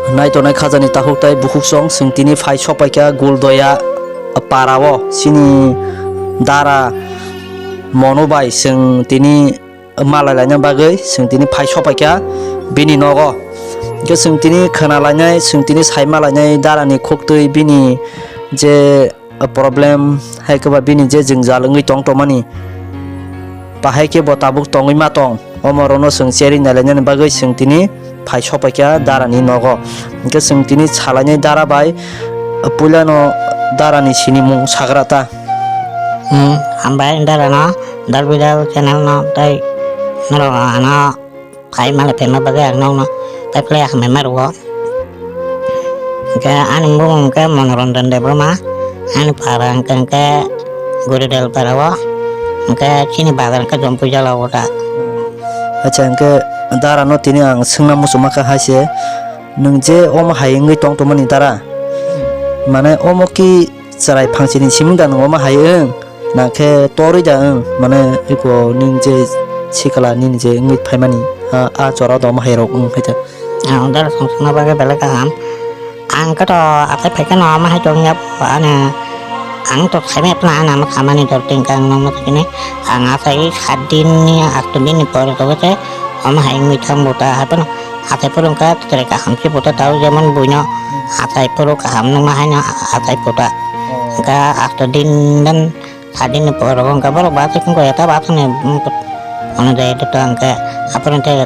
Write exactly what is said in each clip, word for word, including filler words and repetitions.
Naitonai khajani takhuk tai bukhuksong, chwng tini phai sopaikha Guldoya parao, chini dara Monu bai chwng tini malai laina bagwi chwng tini phai sopaikha bini nogo. Hwnkhe chwng tini khwna lainai, chwng tini sai malainai darani khuktwi bini je problem hai khe ba bini je jwngjal wngwi tong tongmani, bahai khe bo tabuk tongwi ma tong, omo rokno chwng cherwi nailainani bagwi chwng tini phai sopaikha darani nogo. Hwnkhe chwng tini salainai dara bai puilano darani sinimung sagra ta. Hmm, hambai darano, Dal Bidal channel no tei norok ano. Phai male phaima bagwi ang nokno tei phlai hambai ma rwo. Hwnkhe ani bumung khe Monoranjan Debbarma, ani para hwnkhe, hwnkhe Guridel para o, hwnkhe chini bazar hwnkhe Jompui jala o ta. Acha, hwnkhe dara no tini ang swngna muchungma kha hai se, nwng je omo hai wngwi tong tongmani dara, mane omo ki chwrai phangsini simi da nwng omo hai wng? Nangkhe torwi da wng, mane iko nini je sikla nini je wngwi phaimani, a, a chora da omo hai rok wng phaikha. Ang dara song songna bagwi belai kaham. Ang khe to atai phaikhe no omo hai tong ya ani, ang to saimaya phano ani ama khamani dor tingkha ang nokno tini. Ang asai sat din ni asto din ni pore to se omo hai wngwi thang bo ta hai phano. Achai phuru wngkha chwrai kaham se puta tao, jemon buino achai phuru kaham nungma haino achai puta. Oh. Wngkha asto din dan sat din ni poro wngkha borok ba se wngkha ya ta ba thani, mm, ano jai to wngkha aphuru tei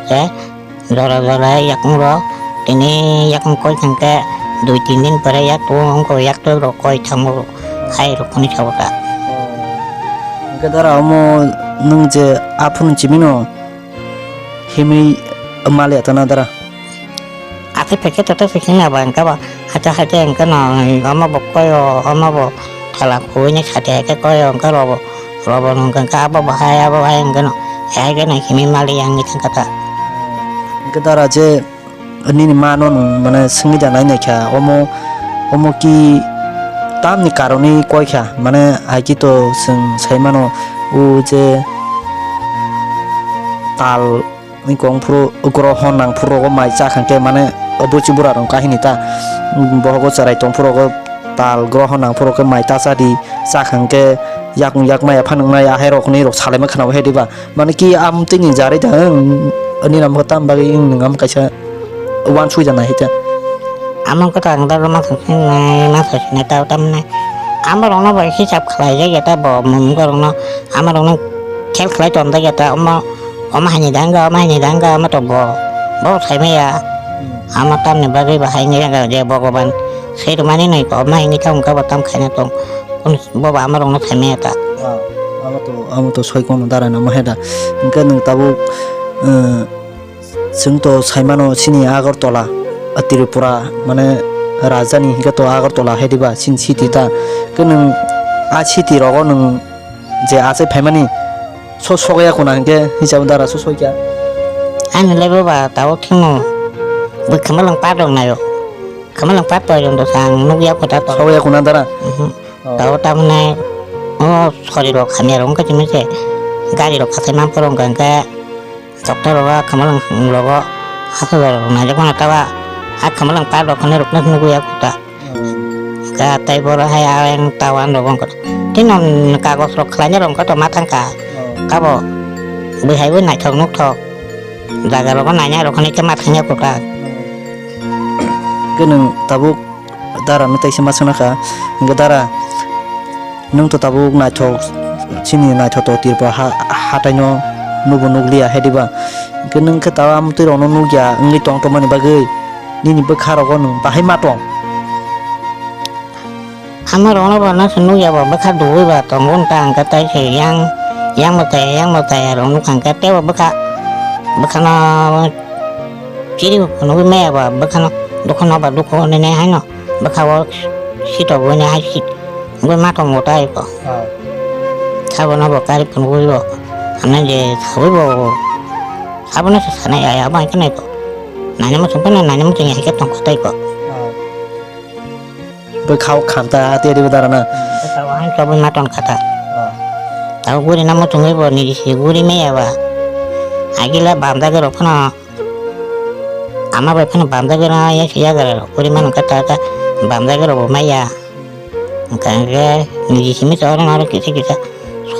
jora jora yakung rok tini yakung koi thangkhe dui tin din pore yak tu wngkha yak tu rok koi thango hai rok hwnwi sa o ta. Oh. Wngkha dara omo nwng je aphuru chimino himwi mali atana dara. Akhai phaikhe toto se himya ba wngkha ba, hacha hacha wngkha no, omo bo koyo, omo bo thala khuini sati hai khe koyo wngkha robo, robo no wngkha abo bo hai, abo bo hai wngkha no, hai khe no himwi mali yang ni thangkha ta. Wngkha dara je nini ma no nwng mane swngwi da nai naikha, omo, omo ki tamni karonwi koikha, mane hai khe to chwng sai mano, o je tal. Wngkha phuru groho nang phuru rogo mai cha khan khe mane buchi bura rok kahini ta, bohogo chwrai tong phuru rogo tal groho nang phuru khe mai ta cha di, cha khan khe yakung yak maya phanang nai ahai rok hwnwi rok salaima khna o hai diba, mane ki amtwi ni jarwi da wng ani nang bo tam bagwi wng nwng am kaisa uansuk ja nai hai ta. Amo khe ta ang dagwi ma thang sinai ma thang sinai ta tamne amo rok no bai hisab khlai jak ya ta bo mung borok no amo rok no khel khlai ton jak ya ta omo. Omo haini danga, omo haini danga, omo to bo, bo saimaya. Hmm. Omo tamni bagwi bo haini danga je Bhogoban swi rwmani nai ko, omo haini tamo wngkha bo tam khaina tong, bo bo omo rokno saimaya ta. Ah, omo to, omo to soi kono dara no mohe da. Hwnkhe nwng tabuk, eh, chwng to saimano chini Agartala, ah, Tripura, mane rajani hwnkhe to Agartala hai diba chini city ta. Hwnkhe nwng a city rogo nwng je achai phaimani, so sokya kuna hwnkhe hisab dara so sokya. Ani le baba tao thimo. Bo khamalang pat rok nayo. Khamalang pat rok jong to sang nukya kota to. Sokya kuna dara? Mhm. Oh. Tao tamne o sori rok hamya rok wngkha chini se. Gari rok khasai man phoro wngkha hwnkhe doctor rok khamalang rogo aswk rok naijak mano taba. A khamalang pat rok khane rok nukya kota. Ka tei boro hai ayang tawan rok wngkha. Tei non kagos rok khlaina rok wngkha to ma thangkha. Oh. Kabo bwihai bo naithok nukthok. Jaga rogo naina rok hwnwi khe ma thangya kwtal. Khe nwng tabuk dara no teisa ma swngna kha. Hwnkhe dara, nwng to tabuk naithok, chini naithotok Tripura ha-, hatai no nubo nukliya hai diba. Hwnkhe nwng khe tabuk amtwi rok no nukya wngwi tong tongmani bagwi. Nini bwkha rogo nwng bahai ma tong? Ama rokno bo no se nukya bo bwkha duwi ba tongo wng ta hwnkhe tei se yang, yang bo chaya, yang bo chaya rok nukha hwnkhe tei bo bwkha, bwkhano chiri bo phunugwi maya ba bwkhano dukha no ba dukha hwnwi nai haino bwkha o sitogwi nai hai sit wngwi ma tongo tei bo. Ah. Sabo no bo kari phunugwi bo hamya je sawi bo. Abono se sanai, ai abo hai khe nai bo. Naina muchung phano naina muchung hai khe tongkha tei bo. Ah. Bwkhao khamta tei ribo dara na. Bwkhao han chobwi ma ton kha ta. Oh. Tabo guri na muchungwi bo niji si guri maya ba. Agila bamjagwi rok phano ama bai phano bamjagwi rok ya si yagra rok guri mano kha ta ta bamjagwi rok bo maya. Hwnkhe niji simi choro naro kisa kisa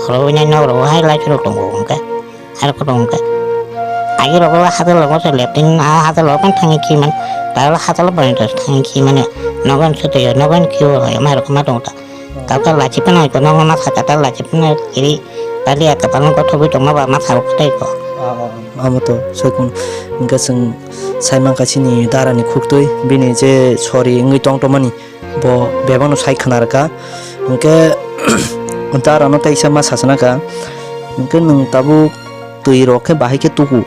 soro winai nok rok hai lai churok tongo hwnkhe. Aro kotor hwnkhe. Agi rogo hajalo go se leptin, a hajalo kan thangi khi man. Talo hajalo bai to thangi khi mane. Nogon sute yo, nogon khi o, mai rok ma tong ta. Kaka lachi panai ko, nogon ma saka ta lachi panai kiri. Tali aka palong ko thobi tong ma ba ma sa ko tai ko. Amo to soi kun. Hwnkhe chwng sai man kha chini dara ni khuktwi, bini je sori wngwi tong tong mani. Bo bebakno sai khna rwkha. Hwnkhe darano teisa ma sasana kha. Hwnkhe nwng tabuk twi rok khe bahai khe tuku.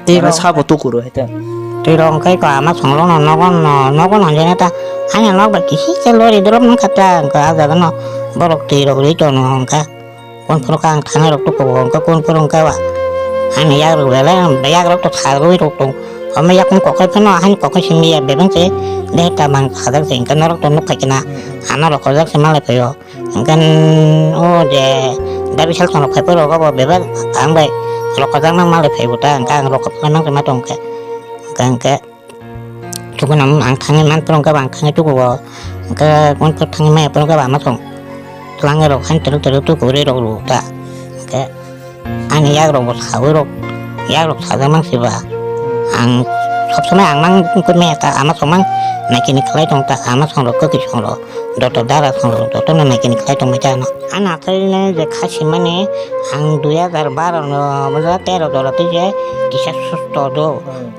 Twi rok sabo tuku rw hai ta. Twi rok hwnkhe ko ama songrokno nogo no, nogo no hinjana ta. Ani nok bai kisi se lori drop nang kha ta, hwnkhe ah jaga no borok twi rok rwi tono hwnkhe. Kunphuru khe ang thangwi rok tukugo hwnkhe kunphuru hwnkhe ba. Ani yak rok belai, yak rok to tharwi rok tong. Omo yakung kokoi phano ahani kokoi simi ya bebeng se. Deheta mang sajak se hwnkhe norok to nuk khai khe na. Ano rok hojak se malai phaio. Hwnkhe o je da bisal tong rok phai phai rok bo bebak ang bai rok hojak nang malai phai bo ta hwnkhe ang rok phai mang se ma tong khe. Hwnkhe hwnkhe. Tukuna ang thangwi man phuru hwnkhe ba ang thangwi tukugo. Hwnkhe kunphuru thangwi maya phuru hwnkhe ba ama song. Twlangwi rok haino twrwk twrwk tuku rwi rok rw ta. Hwnkhe ani yak rok bo sawi rok, yak rok sajak mang si ba. Ang sob somoi ang mang wngkhe maya ta ama song mang naikini khlai tong ta ama song rok kwkwi song rok. Doto dara song rok doto no naikini khlai tong bai ta ano. Ani achaini je kha simani ang dui hajar baro no tero jora twi je kisa susto do.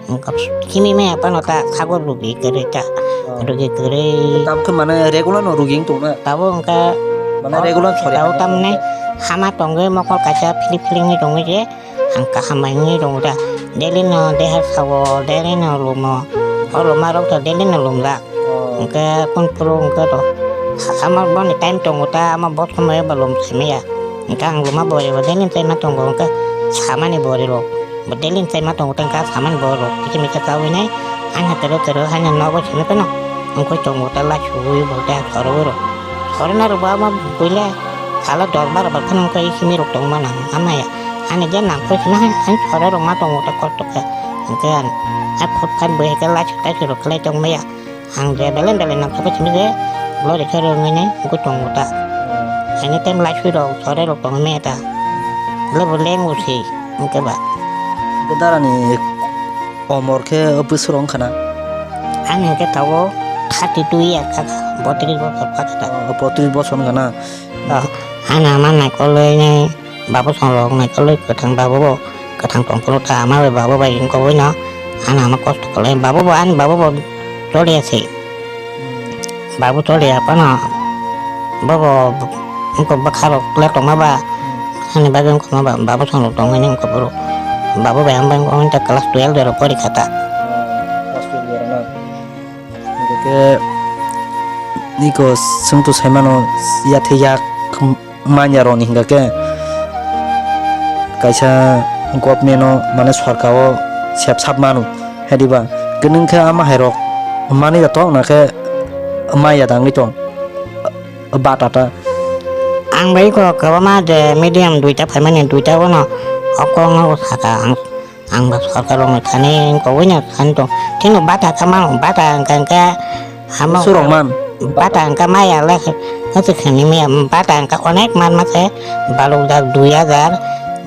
Wngkha simi maya phano ta sago rugi kwrwi ta. Oh. Rugi kwrwi. Tamo khe mane regular no rugi wng tong na? Tabo wngkha. Mane regular sori tabo kha. Tamni hama tongwi mokol kaisa philip philip wngwi tongwi je ang kaham bai wngwi tongo ta. Daily no deha sago, daily no lumo. O luma rok to daily no lumjak. Oh. Hwnkhe kunphuru hwnkhe to ama boni time tongo ta, ama bo somoi ba lum saimaya. Hwnkhe ang luma bori bo daily chaima tongo, hwnkhe samani bori rok. Bo daily chaima tongo, tei kha samani borok kisa misa chawi nai, ani tero tero haino nogo simi phano wngkhe tongo ta, lachuwi bo ta sorogwi rok. Sorina rok bo ama buila salo dos baro bar phano wngkhe simi rok tongma nang, ama ya. Ani je nangkhe simi hai, hai soro rok ma tongo ta kosto khe. Hwnkhe ani hai phut phan bo hai khe lachu tachu rok khlai tongma ya. Ang je belai belai nang thokhe simi je lori khe rwngwi nai wngwi tongo ta. Anytime laisui rok sore rok tongwi maya ta. Lebo leng usi hwnkhe ba. Darani omor khe bwswk rok wngkha na? Ani hwnkhe tabuk thirty two year kha kha, botris bosor kha kha ta. Oh, botris bosor wngkha na? Oh, ani ama naikolwi nai. Babu song rok naikolwi kwthang babu bo kwthang tong phuru ta ama bai babu bai wngkogwi no ano ama kosto khlai babu bo ani babu bo choliya se babu choliya phano bobo wngkok bwkha rok le tongma ba ani bagwi wngkha ma ba babu song rok tongwi wngkha phuru babu bai ang bai wngkha class twelve rok pori kha ta. Class twelve rok na. Hingke niko sungtu saimano yathe yak manya roni hingka ke kaisa government o mane sorkar o sep sap manu hediba gwnang khe ama hai rok mani da tong na khe maya dangwi tong bata ta. Ang bai ko kwbangma je medium duita phaimani duita bono okong no saka ang. Ang ba sorkar rokni thani wngkogwi no thani tong. Thikno bata kha mano, bata hwnkha hwnkhe hamo surok man. Bata hwnkha maya le hwtwi khani maya, bata hwnkha onek man ma se balukjak dui hajar,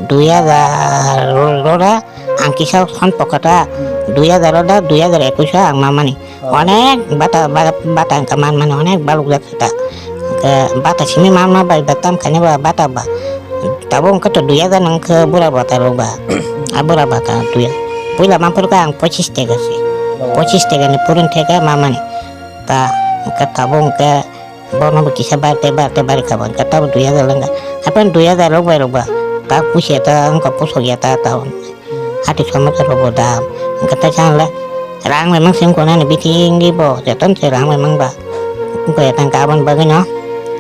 dui hajar ro-, rora ang kisa son pokota dui hajar roda dui hajar ekwis o ang ma mani. Onek bata, bata, bata hwnkha man mani onek balukjak. Ta, hwnkhe bata simi manma bai ba tam khaini ba bata ba. Tabuk hwnkhe to dui hajar nang khe bura bata rok ba. A bura bata dui. Puila manphuru khe ang pochis teka se. Oh. Pochis teka ni purun theka mamani. Ta, hwnkhe tabuk hwnkhe bono bo kisa barte barte bari kha ba hwnkhe tabuk dui hajar langkha. Haphano dui hajar rok bai rok ba. Ta pusia ta wngkha pusok ya ta ta. Hati somosa rok bo dam. Hwnkhe ta chang le rang bai mang sing kona ni bithi wngwi bo joto se rang bai mang ba. Wngkha ya tang ka aboni bagwi no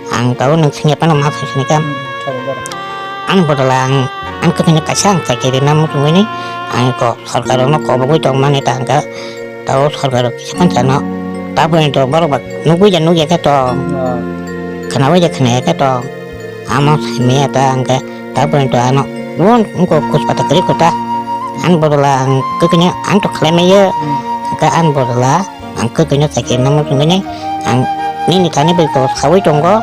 ang tabuk nwng singya phano ma sai sini kam. Ani bodol ang ang kwthwini kaisa ang chakiri na muchungwi ni ang ko sorkar rok no kobogwi tong mani ta hwnkhe tabuk sorkar rok kisa pansa no Tabuk to borok ba nugwi ja nugya khe to, khnawi ja khnaya khe to, amo saimaya ta hwnkhe tabuk to ano wng wngko kuspata kwrwi kota. Ani bodola ang kwkwnwi ang to khlai maya, hwnkhe ani bodola ang kwkwnwi chakhe namo chwngkhe ang nini thani bai to sawi tongo,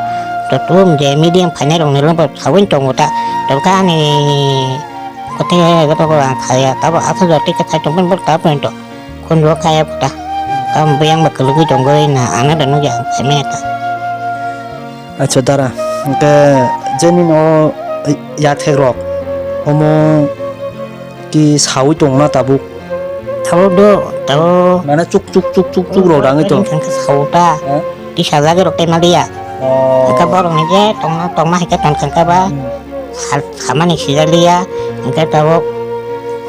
to tum je medium phainai rokni longbo sawi tongo ta, to khe ani kothai hai goto ko ang khaya, tabuk aswk jotoi khe khai tongmani borok tabuk to. Khunju kaya kota. Tamo buyang ba kwlwgwi tongwi na ano da nugya ang saimaya ta. Acha dara, hwnkhe jeni no yathek rok omo ki sawi tongna tabuk? Tabuk do, tabuk. Mane chuk chuk chuk chuk chuk rok rangwi tong. Hwnkhe sawi ta. Eh? Tisa jagwi rok tei maliya. Oh. Hwnkhe borok ni je tongna tongma hai khe tong khe ba. Hmm. Sal samani sijaliya. Hwnkhe tabuk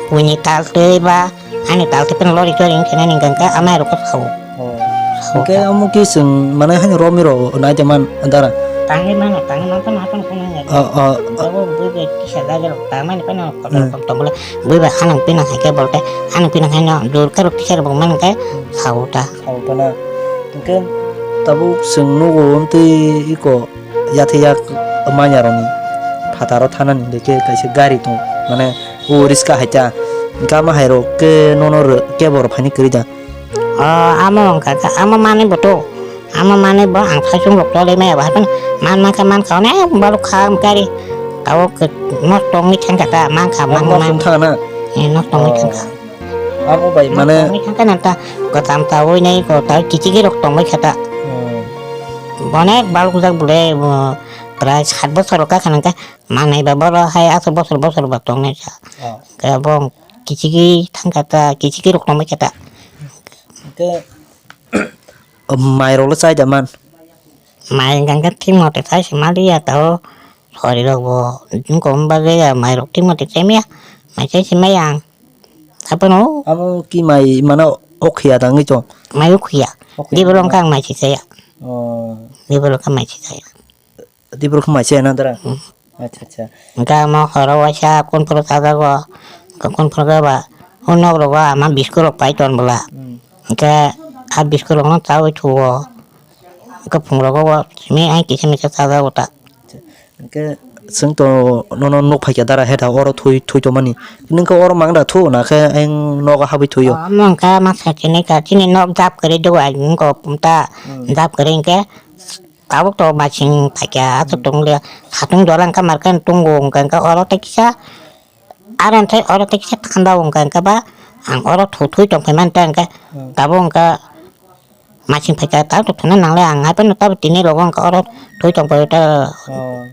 buini tal twi ba. Ani tal tei phano lori chori wngkhe nini hwnkhe amai rok khe sao. Oh. Sao. Hwnkhe omo khe chwng mane haino romwi rok nai de man dara. Tangwi mano, tangwi man phano haphano phano ya. Oh, oh, oh. Abo bui bai kisa jaga rok tangmani phano kotor Hmm. kotor tong bole bui bai hanang pinang hai khe bolte hanang pinang hai no jor khe rok kisa rok man khe sao ta. Sao ta na. Hwnkhe tabuk chwng nugo tei iko. Yathai yak manya rokni phataro thanani hwnkhe kaisa gari tong, mane o riska hai ta, hwnkhe ama hai rok khe nono rw-, kebo rw phaini kwrwi da. O, amo wngkha khe, amo manwi bo to, amo manwi bo ang thaichung rok tolwi maya bo haphano man mankha mankha onek balok kha gari, tabuk khe nosto wngwi thangkha ta, mankha Nosto mankha wngwi thangkha na? Eh, nosto wngwi Oh. thangkha. Amo bai mane Tongwi thangkha nang ta, kwcham chawi nai ko ta kichigwi rok tongwi kha ta. Hmm. Bonek balok jak bole, bo prai sat bosor rok kakha nang khe manai ba boro hai aswk bosor bosor ba tongnai sa. Oh. Khe bo kichigwi thangkha ta, kichigwi rok tongwi kha ta. Hwnkhe mai rok le chai da man? Mai hwnkha khe thik mote chai se maliya ta o. Sori rok bo wngkha wng bagwi ya, mai rok thik mote chai maya, mai chai se maya ang. Abono Amo ki mai mano okhiya tangwi tong? Mai okhiya. Okhiya Diboro tangwi. Wngkha ang mai se chaya. Oh. Diboro wngkha mai se chaya. Diboro wngkha mai se na dara? Hmm. Acha, acha. Hwnkhe amo horo waisa kunphuru chajago, kunphuru khe ba, o nok rogo ama bisku rok pai ton bwla. Hmm. Hwnkhe a bisku rokno chawi thuo. Hwnkhe phung rogo bo simi ai kisa misa chajago ta. Hwnkhe chwng to nono nuk phaikha dara heta oro thui, thui tongmani. Nwng khe oro mang da thu na khe ayang nogo habwi thuio? Omo wngkha ma sa chini ka chini nok jap kwrwi dogo ai wngkha pumta Hmm. jap kwrwi hwnkhe tabuk to masing phaikha aswk Hmm. tong liya satung jora wngkha markhe tongo wngkha wngkha oro tei kisa aro hwnkhe oro tei kisa thanda wngkha wngkha ba ang oro thu thui tong phaimani ta hwnkhe Hmm. tabuk wngkha Masing phaikha ta to thuna nangle ang hai phano tabuk tini rogo wngkha oro thui tong paio ta. Oh.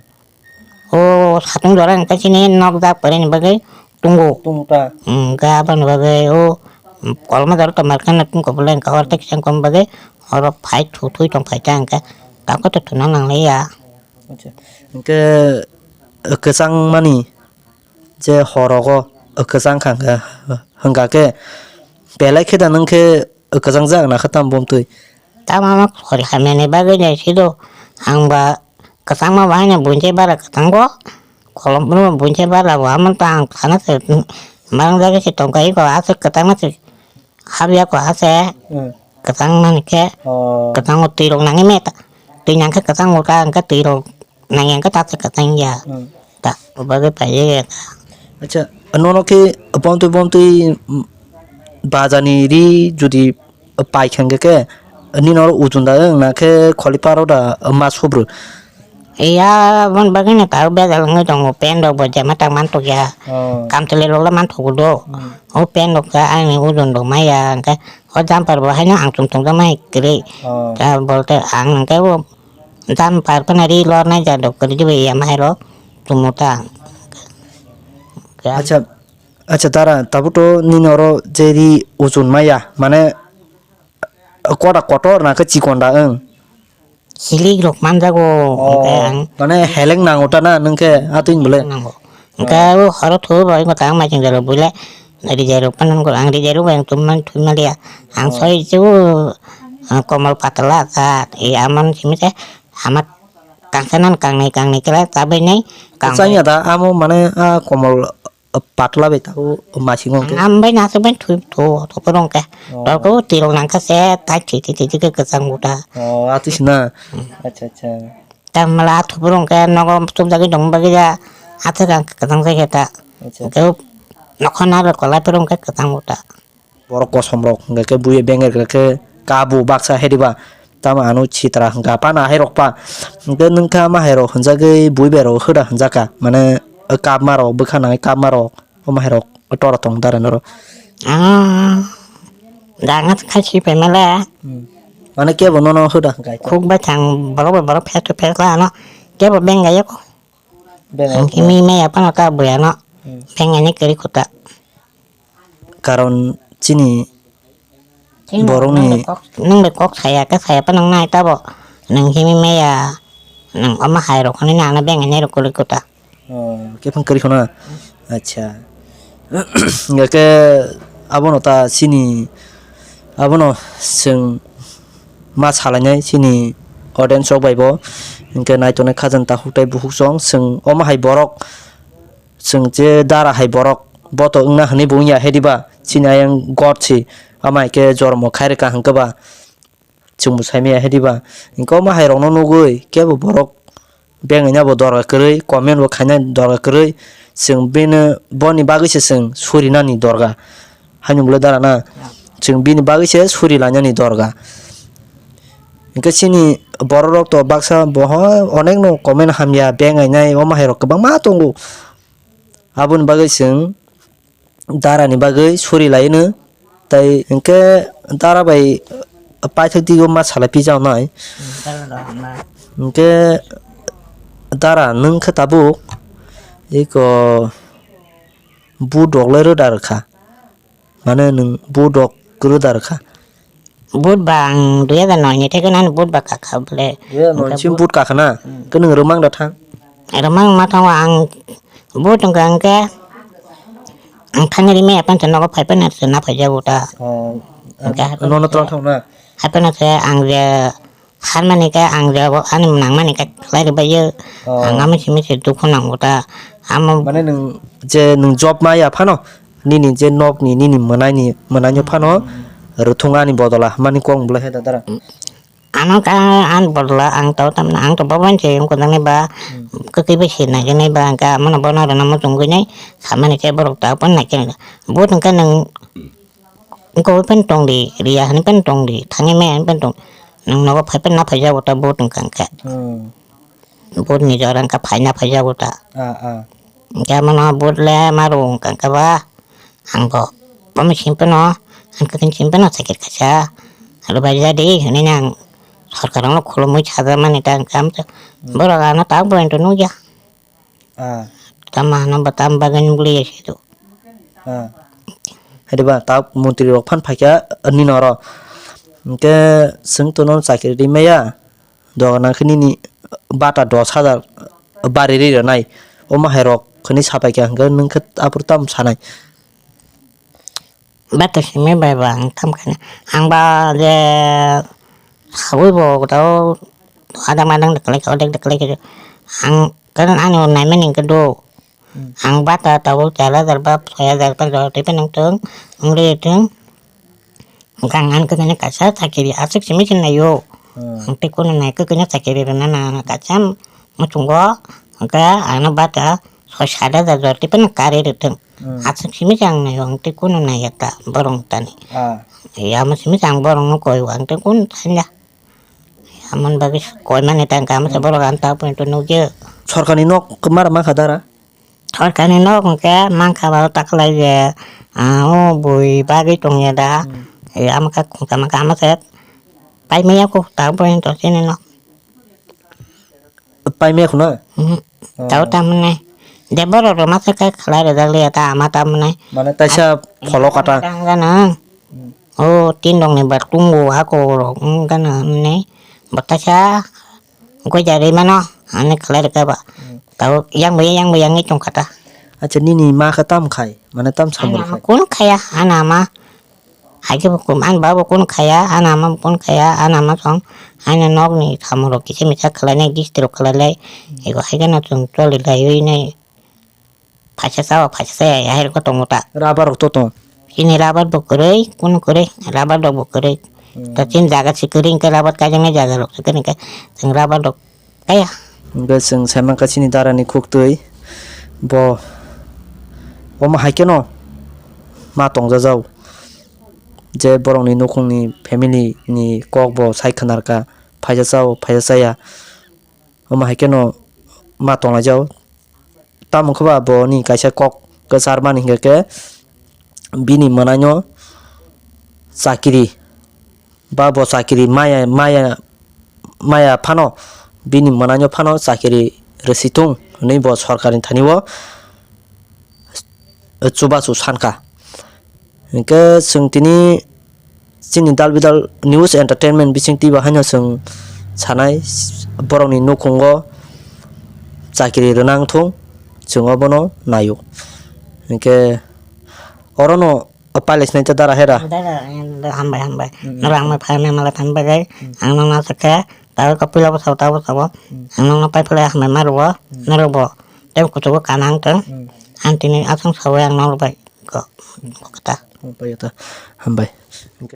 O satung jora wngkha chini nok jak pore ni bagwi tungo. Tungo ta. Wngkha aboni bagwi o kolma jora to markhe na tungkha bole wngkha oro tei kisa wngkha bagwi oro phai thu thui tong phai ta wngkha. Tabuk to thuna nangliya. Acha. Hwnkhe kwchang mani je horogo kwchang kha hwnkha khe belai khe da nwng khe Kwchang jak na khe tamo bomtwi? Tamo ma sori hamya ni bagwi nai sido. Ang ba kwchangma bo haino buini bara kwchango. Kolom phuru buini bara bo amo ta ang sana se marang jagwi se tongkai ko aswk kwchangma se habya ko ase. Hmm. Kwchang mani khe Oh. Kwchango twi rok nangwi me ta. Twi nang khe kwchango ta ang khe twi rok nangya wngkha ta se kwchang ya. Hmm. Ta bagwi paiyaya ta. Acha, nono khe bomtwi bomtwi, mm, bajani ri jodi paikha hwnkhe khe nini oro ujun da wng na khe kholi paro da ma subru? Iya, aboni bagwi no tabuk bejal wngwi tongo, pen rok bo jema tak manthok ya. Oh. Kamchwlwi rok le manthok do. Hmm. O pen rok khe ani ujun rok maya hwnkhe o jumper bo haino ang chum tong jakmani kwrwi. Oh. Ta bolte ang hwnkhe o Jumper phano ri lornai ja dok kwrwi dibai ya mahai rok chumui ta. Acha, acha dara, tabuk to nini oro je ri ujun maya, mane koda kotor na khe chikon da wng? Silik rok manjago, Oh, hwnkhe ang mane heleng nango ta na nwng khe atwing bole? Nango. Hwnkhe o horo thu bai mwtang maiching jalo buile rijai rok phano nukgo, ang rijai rok bai ang tum man thum maliya. Ang Oh. soi se o, ah, komal patla kha, e amon simi se ama kangsa nan kangnai kangnai kela chabai nai kang. Chaya da amo mane a komal Patla bai tabuk masing wng khe. Ang bai nasuk bai thu, thu, thu phuru wng khe. Oh. Tolkhe o tirok nang khe se tai thi, thi, thi, thi khe kwchang buta. Oh, atwi sina. Hmm. Acha, acha. Tang mala thu phuru wng khe nogo chukjagwi tong bagwi ya. Athwk ang kwchang jai khe ta. Acha. Hwnkhe o nokha narwk kwlai phuru wng khe kwchang buta. Borok kosom rok hwnkhe bui beng rwkhe kabu baksa hediba. Tamo ano sitra hwnkha, phano ahai rok pa. Hwnkhe nwng kha ama hai rok hwnjagwi bui bai rok hoda hwnjakha. Mane, o kapma rok, bwkha nangwi kapma rok, omo hai rok, o tora tong dara norok. Ano, danga khai si pai male. Hmm. Mane kebo nono hoda hwnkha. Khuk bai thang borok bai borok face to face la ano. Kebo beng gaya ko. Beng gaya ko. Kimi maya pano ka buya no. Hmm. Beng gaya ni kari kota. Karon chini Chini borokni nung bai kok, nung bai kok saya khe saya phano nai tabo. Nung himi maya, nung omo hai rok hwnwi nang beng nai rok kwrwi kota. Oh, khe phang kwrwi khuna? Acha. Hwnkhe abono ta chini, abono chwng ma salainai chini audience rok bai bo. Hwnkhe naitonai khajang takhuk tei bukhuk chwng, chwng omo hai borok. Chwng je dara hai borok, bo to wngna hwnwi bo wngya, hediba chini ayang God se, ama hai khe jormo khai rwkha hwnkhe ba chwngbo sai maya, hediba. Hwnkhe omo hai rokno nugwi kebo borok beng wngya bo dorga kwrwi, comment bo khaina dorga kwrwi, chwng bini, boni bagwi se chwng surinani dorga. Haino bwlai dara na, chwng bini bagwi se suri lainani dorga. Hwnkhe chini borok rok to baksa bo ho onek no comment hamya, beng wngya, omo hai rok kwbangma tongo. Aboni bagwi chwng dara ni bagwi suri lai no, tai hwnkhe dara bai paithak twi o ma salai pijak nai. Hmm, dara rok ma. Hwnkhe dara nwng khe tabuk eko vote rok lai rwda rwkha. Mane nwng vote rok rwda rwkha. Vote ba ang dui hajar noi ni theke nani vote ba kakha bole. Dui hajar noi ni simi vote kakha na? Hmm. Khe nwng rwmang da thang? Rwmang ma thango ang vote wngkha hwnkhe ang thani rimaya pansa nogo phai phano se na phaijago ta. Oh, hwnkhe nono tong thang na? Hai phano se ang je Sanmani khe ang je bo ani nangmani khe khlai rwbaio. Oh. Ang amo simi se dukhu nango ta. Amo mane nwng je nwng job ma ya phano, nini je nokni, nini mwnaini, mwnaino phano rwthung ani bodola hwnmani kok bwlai hai da dara. Ano ka ani bodola ang tao tamna, ang to bo bai se wngkha nai ba, kwkwi bai se nai nai ba, ang ka mano bono rwna muchungwi nai samani khe borok tao pon nai khe. Bo tong khe nwng Wngkha bai phano tongdi, riya hwnwi phano tongdi, thangwi maya hwnwi phano tongdi. Nwng nogo phai phano na phaijago ta vote wngkha hwnkhe. Hmm. Vote ni jora wngkha phai na phaijago ta. Ah, ah. Hwnkhe mano vote le ma rw wngkha hwnkhe ba ang bo. Bomo simi phano, ang kwthwini simi phano sakir kaisa rwbaijadi hwnwi ang sorkar rokno khulumwi sajak mani ta hwnkhe amtwi. Hmm. Borok ano tabuk bo hinwi nukya. Ah. Tamo hwnba tamo bagwi nukliya se do. Ah. Haidiba ta montri rok phan phaikha nini oro. Hwnkhe chwng tono chakri ri maya. Doga nang khe nini bata dos hajar bari ri rwnai. Omo hai rok khwni sapaikha hwnkhe nwng khe aphuru tamo sanai. Bata simi bai ba ang tham khaina. Ang ba je sawi bo tao adang adang de kwlai kha, odek de kwlai kha. Ang karon ano naimani hwnkhe do. Hmm. Ang bata tabuk char hajar ba soi hajar ba jor twi phano wng thung, wng rwi thung. Gang ang khe kaisa chakiri aswk simi se naio. Hmm. Ang tei kunu nai khe kaisa chakiri rwna nang kaisa muchungo hwnkhe ano bata soi sat hajar jor twi phano karwi rwthung. Hmm. Aswk simi se ang naio, ang tei kunu naiya ta borok tani. Ah. Amo simi se ang borokno koi o, ang tei kunu sanya. Amoni bagwi koimani ta hwnkhe amo se borok ang ta poito nukya. Sorkarni nok mara mankha dara? Sorkarni nok hwnkhe mankha ba ta khlai je, ah, o bui bagwi tongya da. Hmm. Eh, amo khe khungsa mankha amo se paimaya kho ta poito chini nok. Paimaya khuna? Mhm. Oh. Tao tamni. De borok rok masa khe khlai rwjak liya ta ama tamni. Mane taisa pholo kata. Tang gana. Hmm. O tin rok ni ba tungo hako rok wng gana hwnwi. Bo taisa goja rwi mano hwnwi khlai rwkha ba. Hmm. Tao yang bo yang bo yang wngwi tong kha ta. Acha nini ma khe tam khai? Mane tam samung khai? Kunu khaya, ana ama. Hai khe bo kum-, ani baba kunu khaya, ani ama bo kunu khaya, ani ama song, ani nokni samung rok kisa misa khlainai, distro khlailai, ego hai kheno chwng choli laiwi nai. Phaisa sao, phaisa saya, ya, hai rok tongmo ta. Rubber rok to tong. Chini rubber bo kwrwi, kunu kwrwi, rubber rok bo kwrwi. Hmm. To chini jaga si kwrwi, hwnkhe rubber kaijaknai jaga rok si kwrwi, hwnkhe chwng rubber rok kaya. Hwnkhe chwng sai mankha chini dara ni khuktwi bo, omo hai kheno ma tongjajao. Je borok ni nukhung ni family ni kok bo sai khwnarkha, phaisa sao, phaisa saya. Omo hai kheno ma tonglaijao. Tamo wngkha ba boni kaisa kok kwcharmani hinkhe khe bini mwnaino chakiri ba bo chakiri maya, maya, maya phano bini mwnaino phano chakiri rwsithung hwnwi bo sorkarni thani o chubachu sankha. Hinkhe chwng tini chini dal bidal news entertainment bisingtwi bo haino chwng sanai, borokni nukhungo chakiri rwna wngthung, chwng obono naio. Hinkhe orono pailaisnai ta dara hera. Dara, eh, hambai, hambai. Hmm. Norok ang bai phaimani mala thani bagwi, hmm, ang nokno aswk khe, tabuk puila bwsao tabuk sabo, hmm, ang nokno pai philai hambai ma rwo, hmm, norok bo tei kuchugo kana wngtong. Hmm. Ang tini aswk saui ang norok bai. Ko, ko kata. Hambai ta. Hambai.